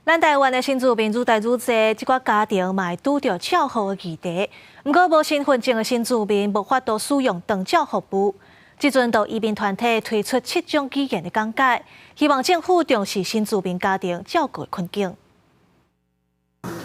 咱台灣的新住民愈來愈濟，這寡家庭嘛會拄著照護的議題。毋過無身份證的新住民無法度使用長照服務。這陣就移民團體推出七種語言的講解，希望政府重視新住民家庭照顧的困境。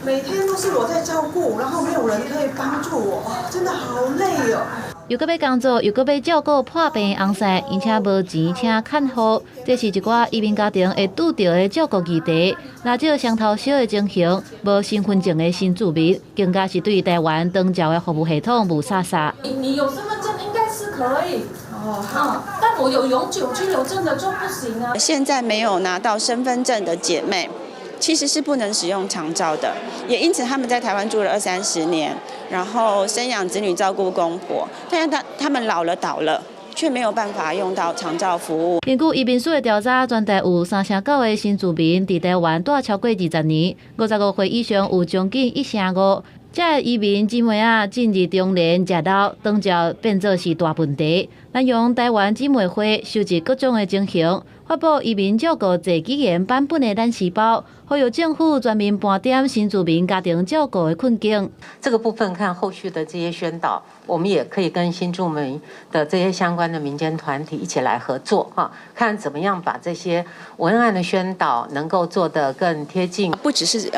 每天都是我在照顧，然後沒有人可以幫助我，真的好累哦。又閣欲工作，又閣欲照顧破病的翁婿，而且無錢請看護，這是一寡移民家庭會拄著的照顧議題。若這雙頭燒的情形，無身份證的新住民，更加是對台灣長照的服務系統霧煞煞。你有身份證應該是可以哦，好，但我有永久居留證的就不行啊。現在沒有拿到身份證的姐妹，其實是不能使用長照的，也因此他們在台灣住了二三十年，然後生養子女、照顧公婆，但是他們老了倒了，卻沒有辦法用到長照服務。根據移民署的調查，全台有3成9的新住民佇台灣蹛超過20年，55歲以上有將近1成5。這个移民姊妹仔進入中年食老，長照變做是大問題。咱用台灣姊妹會收集各種的情形，發布移民照顧濟語言版本的懶書包，呼籲政府全面盤點新住民家庭照顧的困境。這個部分看後續的這些宣導，我們也可以跟新住民的這些相關的民間團體一起來合作，哈，看怎麼樣把這些文案的宣導能夠做得更貼近。不只是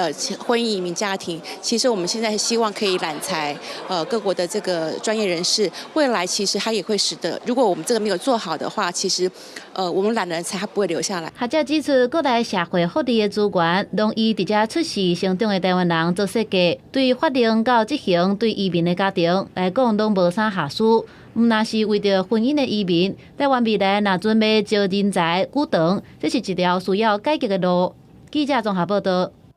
婚姻移民家庭，其實我們現在希望可以攬才各國的這個專業人士，未來其實他也會使得，如果我們這個沒有做好的話，其實我們攬人才他不會留下來。學者指出，國內社會福利的資源，攏以佇遮出世成長的台灣人做設計，對法令到執行，對移民的家庭來講，攏無啥瑕疵。毋但是為著婚姻的移民，台灣未來若準備招人才久長，這是一條需要改革的路。記者綜合報道。